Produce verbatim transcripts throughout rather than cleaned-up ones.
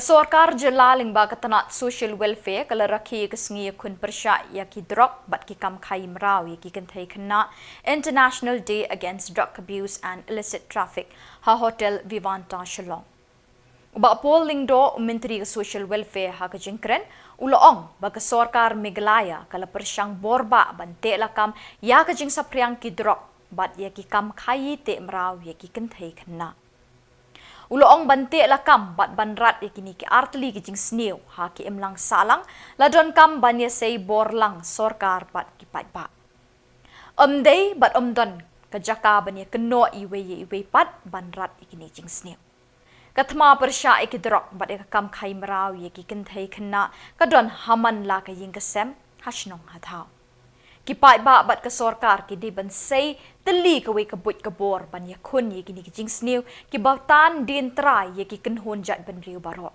Sorkar Jylla lyngba ka tnat Social Welfare ka la rakhe ïa ka sngi ïakhun pyrshah ïa ki drok bad ki kam khaïi mraw ïa ki kynthei khynnah, International Day Against Drug Abuse and Illicit Traffic ha Hotel Vivanta Shillong. U Bah Paul Lyngdoh, u Myntri ka Social Welfare, ha ka jingkren u la ong ba ka Sorkar Meghalaya ka la pyrshang bor bah ban teh lakam ïa ka jingsaphriang ki drok bad ïa ki kam khaïi teh mraw ïa ki kynthei khynnah. U la ong ban teh lakam bad ban rat ïa kine ki artylli ki jingsniew ha ki imlang sahlang, la donkam ban ïasei bor lang sorkar bad ki paidbah. Ym dei bad ym don ka jaka ban ïakynnoh iwei ïa iwei pat ban rat ïa kine ki jingsniew. Ka thma pyrshah ïa ki drok bad ïa ka kam khaïi mraw ïa ki kynthei khynnah ka don ha man la ka ïing ka sem, ha shnong ha thaw. Ki paidbah bad ka sorkar ki dei ban sei tylli kawei ka buit ka bor ban ïakhun ïa kine ki jingsniew kiba tan dien trai ïa ki kynhun jaitbynriew baroh.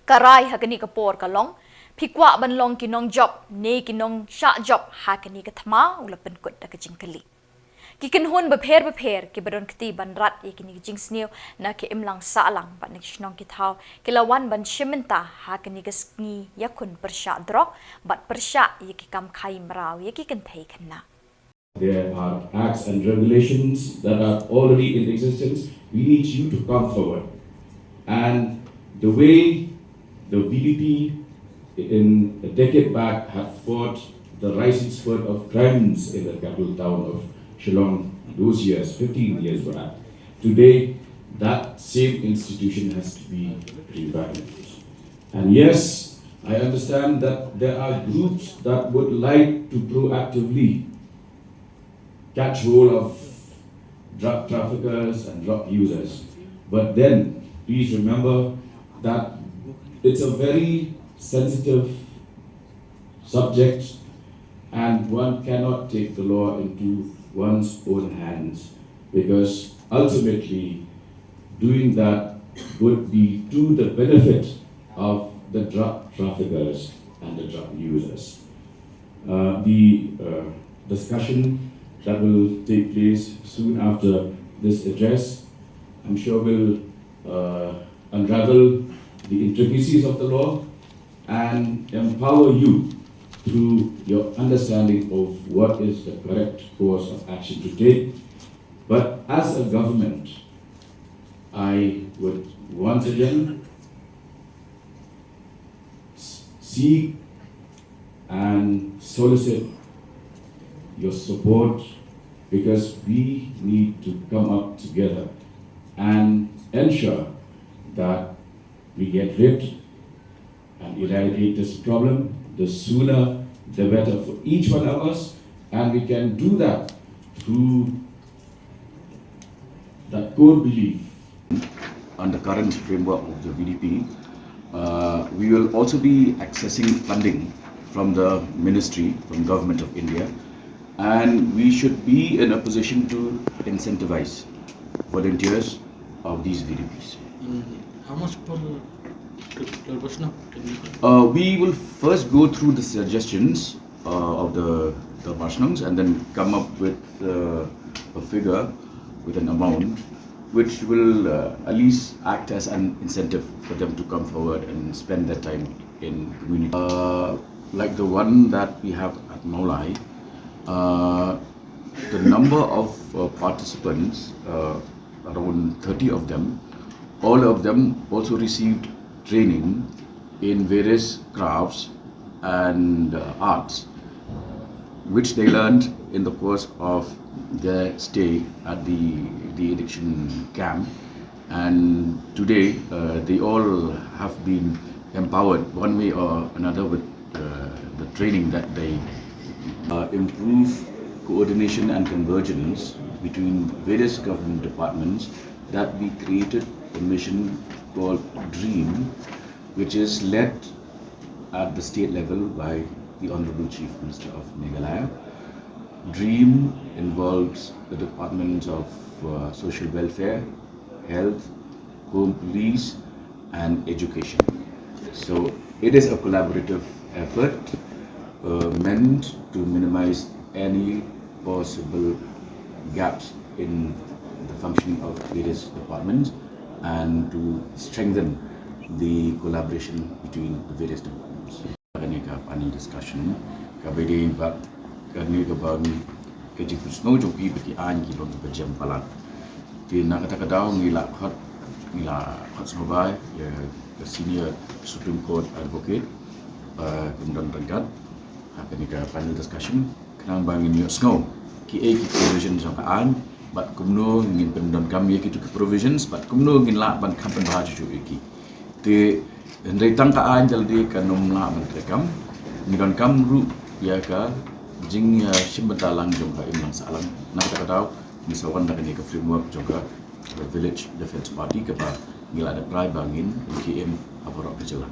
Ka rai ha kane ka por ka long, phi kwah ban long ki nongjop ne ki nongshah jop ha kane ka thma? U la pynkut da ka jingkylli. Ki kynhun bapher bapher kiba don kti ban rat ïa kine ki jingsniew na ki imlang sahlang bad na ki shnong ki thaw ki la wan ban shim bynta ha kane ka sngi ïakhun pyrshah drok bad pyrshah ïa ki kam khaïi mraw ïa ki kynthei khynnah. There are acts and regulations that are already in existence. We need you to come forward. And the way the V D P in a decade back had fought the rising spurt of crimes in the capital town of Shillong those years, fifteen years back, today that same institution has to be revived. And yes, I understand that there are groups that would like to proactively catch hold of drug traffickers and drug users. But then, please remember that it's a very sensitive subject, and one cannot take the law into one's own hands, because ultimately doing that would be to the benefit of the drug traffickers and the drug users. Uh, the uh, discussion that will take place soon after this address, I'm sure, will uh, unravel the intricacies of the law and empower you through your understanding of what is the correct course of action to take. But as a government, I would once again s- seek and solicit your support, because we need to come up together and ensure that we get rid and eradicate this problem. The sooner, the better for each one of us, and we can do that through that core belief. On the current framework of the V D P, uh, we will also be accessing funding from the ministry, from Government of India, and we should be in a position to incentivize volunteers of these V D Ps. Mm, how much per, per Vajrang? Can you Uh, we will first go through the suggestions uh, of the, the Vajrangs and then come up with uh, a figure, with an amount, which will uh, at least act as an incentive for them to come forward and spend their time in community. Uh, like the one that we have at Mawlai, uh, the number of uh, participants, uh, around thirty of them, all of them also received training in various crafts and uh, arts, which they learned in the course of their stay at the de-addiction camp. And today, uh, they all have been empowered one way or another with uh, the training that they uh, improve coordination and convergence between various government departments, that we created a mission called DREAM, which is led at the state level by the Honorable Chief Minister of Meghalaya. DREAM involves the departments of uh, social welfare, health, home police, and education. So it is a collaborative effort uh, meant to minimize any possible gaps in the functioning of various departments and to strengthen the collaboration between the various departments. Kane ka panel discussion kaba dei bad kane kaba ngi, ka jingpynsngew jong phi ba ki aiñ ki long kiba jem palat. Te na kata ka daw ngi la khot, ngi la khot sngewbha ïa ka Senior Supreme Court Advocate ba kin don ryngkat ha kane ka panel discussion, khnang ba ngin ïohsngew kiei ki provision jong ka aiñ bad kumno ngin pyndonkam ïa kitu ki provisions bad kumno ngin lah ban kham pynbha juh juh ïa ki. Te hynrei tang ka aiñ da lade kan ym lah ban treikam, ngi donkam ruh ïa ka jingïashim bynta lang jong ka imlang sahlang. Na kata ka daw ngi sa wan da kane ka framework jong ka Village Defence Party kaba ngi la dep rai ba ngin ïa ki im ha baroh ka jylla.